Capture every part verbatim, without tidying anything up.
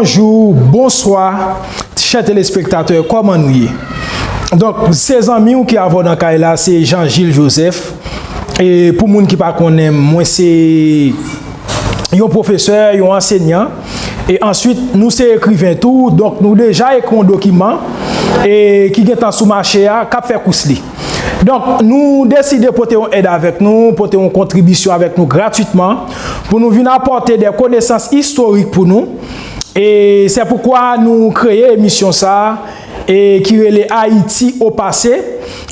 Bonjou, bonswa, chè telespektatè, kòman nou ye? Donk, se zanmi w ki avè w nan kay la, se Jean Gilles Joseph. E pou moun ki pa konnen m, mwen se yon pwofesè, yon ansenyan. E answit, nou se ekriven tou, donk nou deja ekri yon dokiman e ki gentan sou mache a, k ap fè kous li. Donk, nou deside pote yon èd avèk nou, pote yon kontribisyon avèk nou gratitman pou nou vin apòte de konesans istorik pou nou. E se poukwa nou kreye emisyon sa a, e ki rele Ayiti o pase.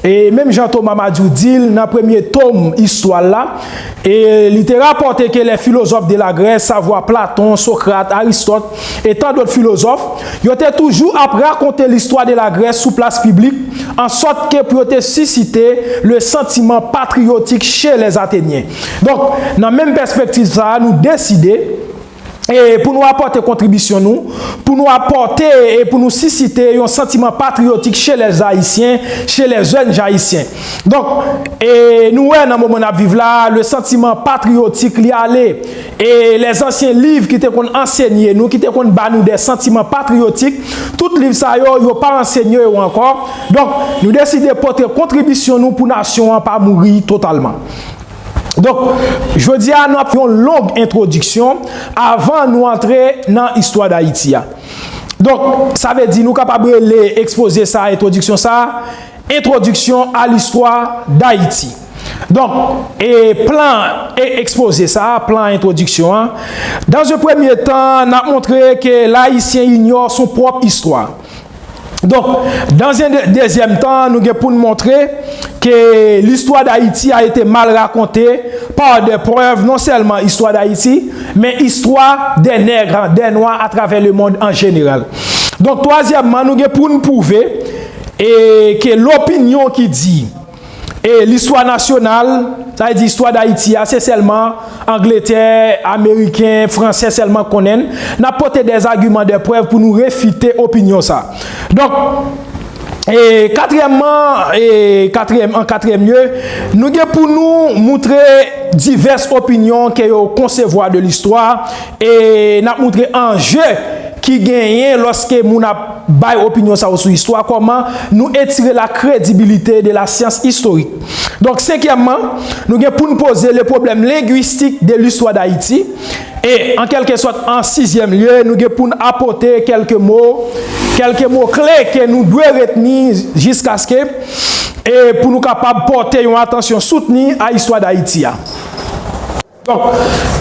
E menm jan Thomas Madiou di l nan premye tom istwa l la, e li te rapòte ke les philosophes de la Grèce, savwa Platon, Sokrat, Aristòt e tan dòt filozòf, yo te toujou ap rakonte listwa de la Grèce sou plas piblik, an sòt ke pou yo te sisite le santiman patriyotik chez les Athéniens. Donk, nan menm pèspektiv sa a, nou deside e pou nou apòte kontribisyon nou, pou nou apòte e pou nou sisite yon santiman patriyotik chez les Haïtiens, chez les jeunes Haïtiens. Donk, e nou wè nan moman n ap viv la, le santiman patriyotik li ale. E les anciens livres ki te konn ansenye nou, ki te konn ba nou de santiman patriyotik, tout liv sa yo, yo pa ansenye yo ankò. Donk, nou deside pote kontribisyon nou pou nasyon an pa mouri totalman. Donk, jodi a, nou ap fè yon long entwodiksyon avan nou antre nan istwa Dayiti a. Donk, sa vle di nou kapab rele ekspoze sa, entwodiksyon sa, Introduction à l'histoire d'Haïti. Donk, e plan e ekspoze sa, plan entwodiksyon an, dans un premier temps, n ap montre ke Layisyen inyò son pwòp istwa. Donk, dans un de- deuxième temps, nou gen pou n montre ke l'histoire d'Haïti a été mal racontée par des preuves, non seulement histoire d'Haïti, mais histoire des nègres, des noirs à travers le monde en général. Donk, twazyèmman, nou gen pou n pwouve e ke lopinyon ki di e listwa nasyonal, sa vle di istwa Dayiti a, se sèlman Angletè, Ameriken, Fransè sèlman konnen l. N ap pote des arguments, des preuves pou nou refite opinyon sa. Donk, e katriyèmman, e katriyèm, an katriyèm lye, nou gen pou nou moutre divès opinyon ke yo konsevwa de listwa, e n ap moutre anje ki genyen lòske moun ap bay opinyon sa yo sou istwa, kòman nou etire la kredibilite de la syans istorik. Donk, senkyèmman, nou gen pou n poze le problème linguistique de l'histoire d'Haïti. E, an kèlke sòt, an sizyèm lye, nou gen pou n apòte kèlke mo, kèlke mo kle ke nou dwe retni jiskaske, e pou nou kapab pòte yon atansyon soutni a istwa Dayiti a. Donk,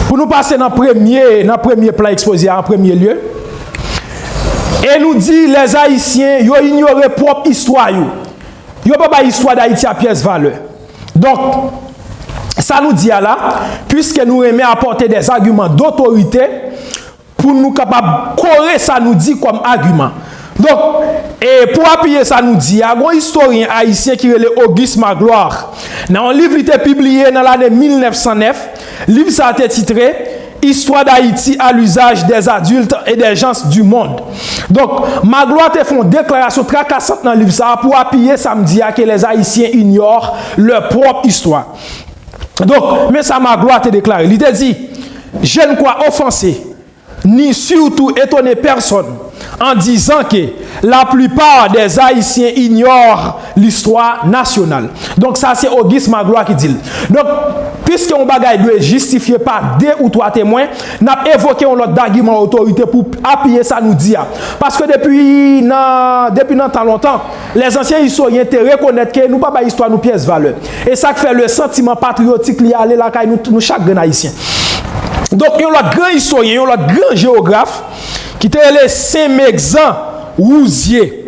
pou nou pase nan premye, nan premye plan ekspoze a, an premye lye, e nou di, les Haïtiens, yo inyore pwòp istwa yo. Yo pa bay istwa Dayiti a pyès valè. Donk, sa nou di a la, piske nou renmen apòte des arguments d'autorité, pou nou kapab kore sa nou di kòm agiman. Donk, e pou apiye sa nou di a, gon istoryen ayisyen ki rele Auguste Magloire. Nan yon liv li te pibliye nan lane mil nèf san nèf, liv sa a te titre Histoire d'Haïti à l'usage des adultes et des gens du monde. Donk, Magloire te fè yon deklarasyon trakasant nan liv sa a pou apiye sa m di a ke les Haïtiens ignorent leur propre histoire. Donk, men sa Magloire te deklare. Li te di, je ne crois offenser ni surtout étonner personne en disant que la plupart des Haïtiens ignorent l'histoire nationale. Donk, sa se Auguste Magloire ki di l. Donk, piske yon bagay dwe jistifye pa de ou twa temwen, n ap evoke yon lòt dagiman otorite pou apiye sa nou di a. Paske depi nan, depi nan tan lontan, lèzansyen istoryen te rekonèt ke nou pa bay istwa nou pyès valè. E sa k fè le santiman patriyotik li ale lakay nou, nou chak grenn ayisyen. Donk, yon lòt gran istoryen, yon lòt gran jewograf, ki te rele Sen Megzan Wouzyé.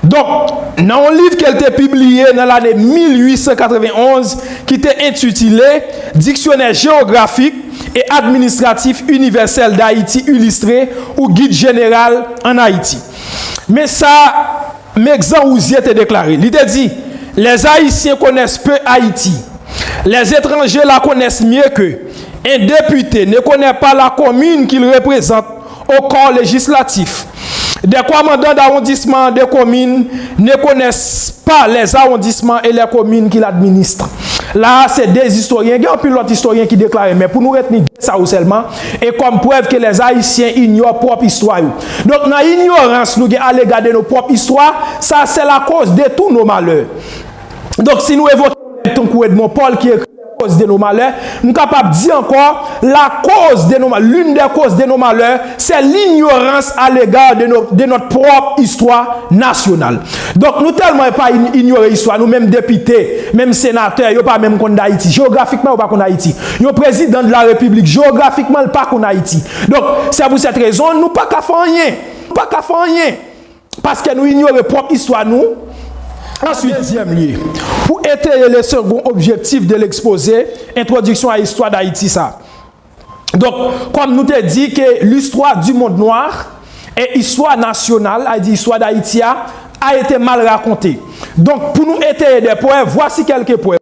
Donk, nan yon liv ke l te pibliye nan lane mil uit san katrevenn onz, ki te entitile Dictionnaire géographique et administratif universel d'Haïti illustré ou Guide général en Haïti. Men sa Megzan Wouzyé te deklare. Li te di, les Haïtiens connaissent peu Haïti. Les étrangers la connaissent mieux qu'eux. Un député ne connaît pas la commune qu'il représente au corps législatif. Des commandants d'arrondissement de commune ne connaissent pas les arrondissements et les communes qu'il administre. La a, se de istoryen, gen anpil lòt istoryen ki deklare, men pou nou retni de sa yo sèlman, e kòm prèv ke les Haïtiens ignorent pwòp istwa yo. Donk, nan inyorans nou gen alega de nou pwòp istwa, sa c'est la cause de tous nos malheurs. Donk, si nou evoke yon nèg tankou Edmond Paul ki ekri les causes de nos malheurs, m kapab di ankò, la cause de nos ma-, l'une des causes de nos malheurs, c'est l'ignorance à l'égard de nos, de notre propre histoire nationale. Donk, nou tèlman pa in-, inyore istwa nou, menm depite, menm senatè, yo pa menm konn Dayiti. Jewografikman, yo pa konn Ayiti. Yon prezidan de la repiblik, jewografikman, li pa konn Ayiti. Donk, c'est pour cette raison, nou pa ka fè anyen. Nou pa ka fè anyen. Paske nou inyore pwòp istwa nou. Ensuite, en deuxième lieu, pour étayer le second objectif de l'exposé, introduction à l'histoire d'Haïti, sa. Donk, kòm nou te di ke l'histoire du monde noir et histoire nationale, a di istwa Dayiti a, a été mal racontée. Donk, pou nou etaye de prèv, voici quelques preuves.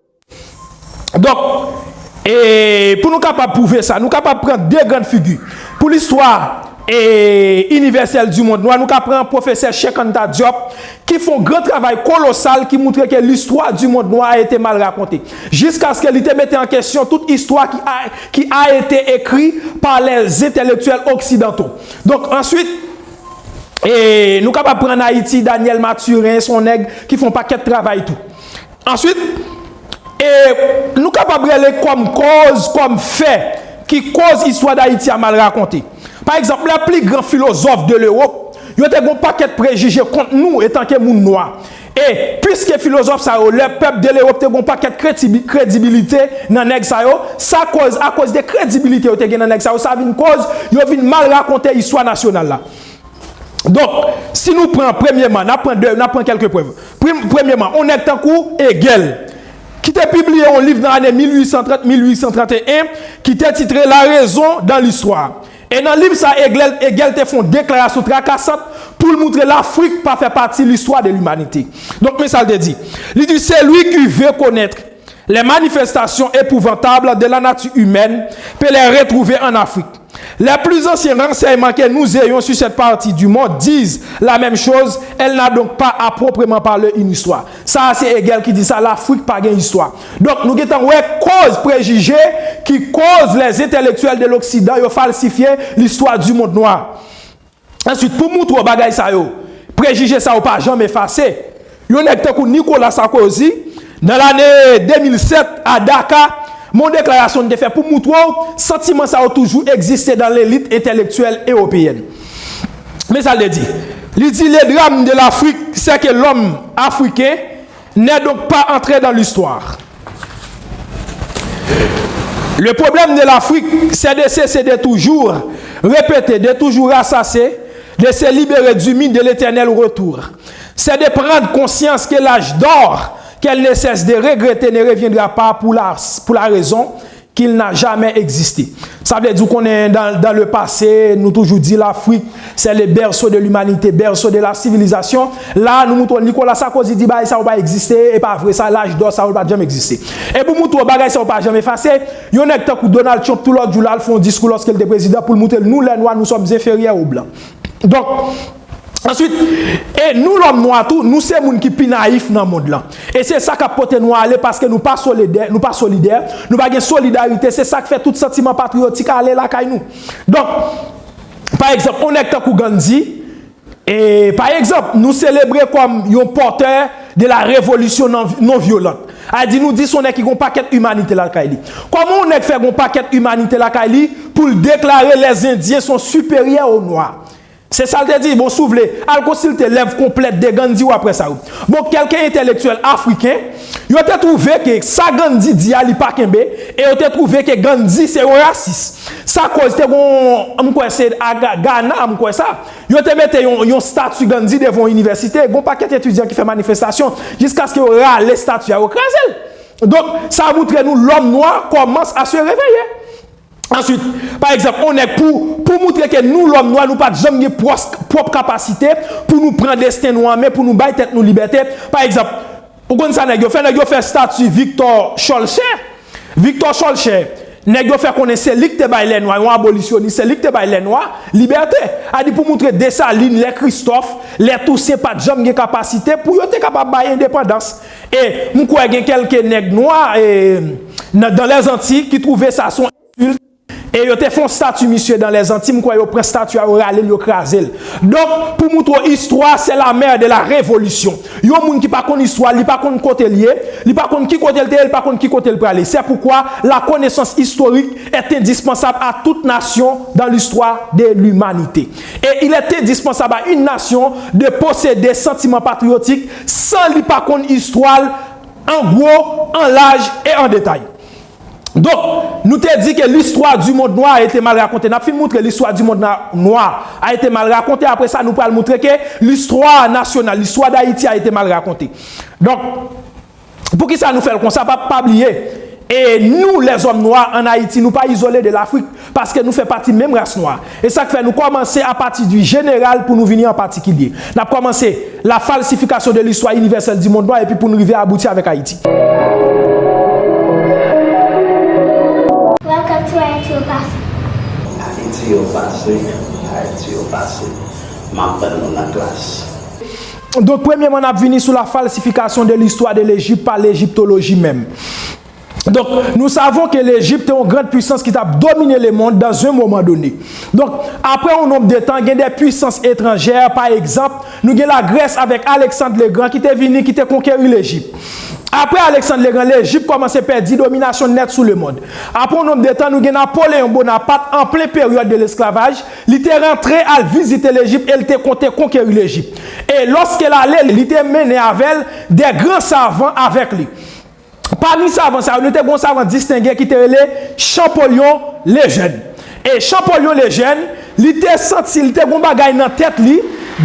Donk, e pou nou kapab pwouve sa, nou kapab pran de grann figi. Pou listwa e inivèsèl di mond nwa, nou ka pran pwofesè Cheikh Anta Diop, ki fè yon gran travay kolosal ki moutre ke l'histoire du monde noir a été mal racontée, jiskaske li te mete an kesyon tout istwa ki a, qui a été écrit par les intellectuels occidentaux. Donk, answit, e nou kapab pran Ayiti, Daniel Mathurin, se yon nèg ki fè yon pakèt travay tou. Answit, e nou kapab rele kòm kòz, kòm fè, ki koz istwa Dayiti a mal rakonte. Pa egzanp, lè pli gran filozòf de Lewòp, yo te gen yon pakèt prejije kont nou etanke moun nwa. E, piske filozòf sa yo, lè pèp de Lewòp te gen yon pakèt kredibi-, kredibilite nan nèg sa yo, sa koz, akoz de kredibilite yo te gen nan nèg sa yo, sa vin koz yo vin mal rakonte istwa nasyonal la. Donk, si nou pran premyeman, n ap pran de, n ap pran kèlke prèv. Prem-, premyeman, yon nèg tankou Hegel, ki te pibliye yon liv nan ane mil uit san trant, mil uit san trant e en, ki te titre La raison dans l'histoire. E nan liv sa, Hegel, Hegel te fè yon deklarasyon trakasant pou l moutre Lafrik pa fè pati l'histoire de l'humanité. Donk, men sa l te di. Li di, celui qui veut connaître les manifestations épouvantables de la nature humaine peut les retrouver en Afrique. Les plus anciens renseignements que nous ayons sur cette partie du monde disent la même chose, elle n'a donc pas à proprement parler une histoire. Sa a se Hegel ki di sa, Lafrik pa gen istwa. Donk, nou gentan wè koz prejije ki koz les intellectuels de l'Occident yo falsifye l'histoire du monde noir. Answit, pou moutre w bagay sa yo, prejije sa yo pa janm efase. Yon nèg tankou Nicolas Sarkozy, nan lane de mil sèt a Daka, men yon deklarasyon li te fè pou moutre w santiman sa yo toujou egziste dans l'élite intellectuelle européenne. Men sa l te di. Li di, le drame de l'Afrique, c'est que l'homme africain n'est donc pas entré dans l'histoire. Le problème de l'Afrique, c'est de cesser de toujours répéter, de toujours rassasier, de se libérer du mythe de l'éternel retour. C'est de prendre conscience que l'âge d'or qu'elle ne cesse de regretter ne reviendra pas pour la, pour la raison qu'il n'a jamais existé. Sa vle di, w konnen, dans, dans le passé, nou toujou di Lafrik, c'est le berceau de l'humanité, berceau de la civilisation. La, nou moutre w Nicolas Sarkozy di bagay sa yo pa egziste, e pa vre sa, laj dò sa yo pa t janm egziste. E pou moutre w bagay sa yo pa janm efase, yon nèg tankou Donald Trump, tou lòt jou la, l fè yon diskou lòske l te prezidan pou l moutre l, nous les noirs, nous sommes inférieurs aux blancs. Donk, answit, e nou lòm nwa tou, nou se moun ki pi nayif nan mond lan. E se sa k ap pote nou ale paske nou pa solidè, nou pa solidè, nou pa gen solidarite, se sa k fè tout santiman patriyotik ale lakay nou. Donk, pa egzanp, yon nèg tankou Gandhi, e pa egzanp, nou selebre kòm yon pòtè de la révolution non, non violente. A di nou di se yon nèg ki gen yon pakèt imanite lakay li. Kòman yon nèg fè gen yon pakèt imanite lakay li pou l deklare les Indiens sont supérieurs aux Noirs? Se sa l te di. Bon, si w vle, al konsilte lèv konplèt de Gandhi w ap wè sa yo. Bon, kèlke entèlektyèl afriken, yo te twouve ke sa Gandhi di a, li pa kenbe, e yo te twouve ke Gandhi se yon rasis. Sa koz te gon, m kwè se a Ga-, Ghana, m kwè sa. Yo te mete yon, yon stati Gandhi devan yon inivèsite, gon pakèt etidyan ki fè manifestasyon, jiskaske yo rale stati a, yo kraze l. Donk, sa moutre nou lòm nwa kòmanse a se reveye. Answit, pa egzanp, yon nèg pou, pou moutre ke nou, lòm nwa, nou pa t janm gen pwòs-, pwòp kapasite pou nou pran desten nou an men, pou nou bay tèt nou libète. Pa egzanp, ou konn sa nèg yo fè? Nèg yo fè stati Victor Schœlcher. Victor Schœlcher, Nèg yo fè konnen se li k te bay lè nwa, yon abolisyonis, se li k te bay lè nwa libète. A di pou moutre Desalin, lè Kristòf, lè Tousen pa t janm gen kapasite pou yo te kapab bay endepandans. E m kwè gen kèlke nèg nwa e, nan, dans les Antilles ki twouve sa se yon ensilt. E yo te fè yon stati misye dans les Antilles, m kwè yo pran stati a, yo rale l, yo kraze l. Donk, pou moutre w, istwa, c'est la mère de la révolution. Yon moun ki pa konn istwa l, li pa konn kote l ye, li pa konn ki kote l te ye, li pa konn ki kote l prale. C'est pourquoi la connaissance historique est indispensable à toute nation dans l'histoire de l'humanité. Et il est indispensable à une nation de posséder sentiment patriotique sans li pa konn istwa l an gwo, an laj e an detay. Donk, nou te di ke l'histoire du monde noir a été mal racontée. N ap fin moutre l'histoire du monde na- noir a été mal racontée. Apre sa, nou pral moutre ke l'histoire nationale, l'histoire d'Haïti a été mal racontée. Donk, poukisa nou fè l konsa? Pa, pa bliye, e nou, lèzòm nwa ann Ayiti, nou pa izole de Lafrik, paske nou fè pati menm ras nwa. E sa k fè nou kòmanse apati di jeneral pou nou vini an patikilye. N ap kòmanse la falsification de l'histoire universelle du monde noir, epi pou n rive abouti avèk Ayiti. Welcome to Ayiti Yo Pase. Ayiti Yo Pase, Ayiti Yo Pase. M ap tann nou nan klas. Donk, premyèman, n ap vini sou la falsification de l'histoire de l'Égypte par l'égyptologie même. Donc, nous savons que l'Égypte est une grande puissance qui t'a dominé le monde dans un moment donné. Donk, apre yon nonb de tan, gen de pwisans etranjè, pa egzanp, nou gen Lagrès avèk Alexandre le Grand ki te vini, ki te konkeri Lejip. Apre Alexandre le Grand, Lejip kòmanse pèdi dominasyon nèt sou lemonn. Apre yon nonb de tan, nou gen Napoleon Bonaparte, an plen peryòd de lesklavaj, li te rantre al vizite Lejip e li te konte konkeri Lejip. E lòske l ale, li te mennen avè l de gran savan avèk li. Pami savan sa yo, nou te gen yon savan distenge ki te rele Champollion Lejeune. E Champollion Lejeune, li te santi, li te gen yon bagay nan tèt li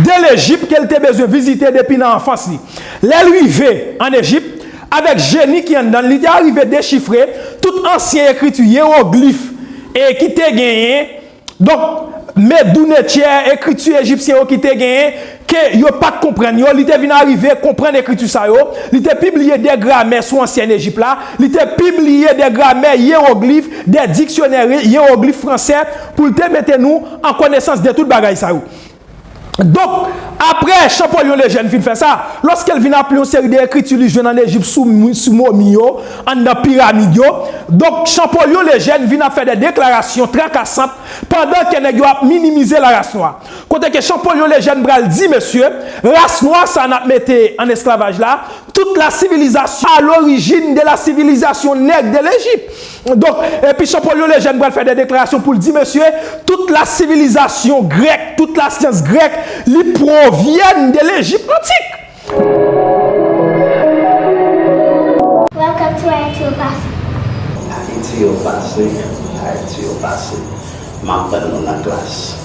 de Lejip ke li te bezwen vizite depi nan anfans li. Lè l rive ann Ejip, avèk jeni ki anndan l, li te arive dechifre tout ansyen ekriti, yewoglif, e ki te genyen. Donk, Medounetchè, ekriti ejipsyen yo ki te genyen, ke yo pa t konprann yo, li te vin arive konprann ekriti sa yo, li te pibliye de gramè sou ansyen Ejip la, li te pibliye de gramè, yewoglif, de diksyonè yewoglif fransè, pou l te mete nou an konesans de tout bagay sa yo. Donk, apre Champollion Lejeune fin fè sa, lòske l vin ap li yon seri de ekriti li jwenn ann Ejip sou, sou momi yo, anndan piramid yo, donk Champollion Lejeune vin ap fè de deklarasyon trakasant pandan ke nèg yo ap minimize laras nwa. Kote ke Champollion Lejeune pral di, mesye, ras nwa sa n ap mete ann esklavaj la, toute la civilisation à l'origine de la civilisation nèg de l'Égypte. Donk, epi Champollion Lejeune pral fè de deklarasyon pou l di, mesye, toute la civilisation grecque, toute la science grecque, li provyen de l'Égypte antique. Welcome to Ayiti Yo Pase. Ayiti Yo Pase, Ayiti Yo Pase. M ap tann nou nan klas.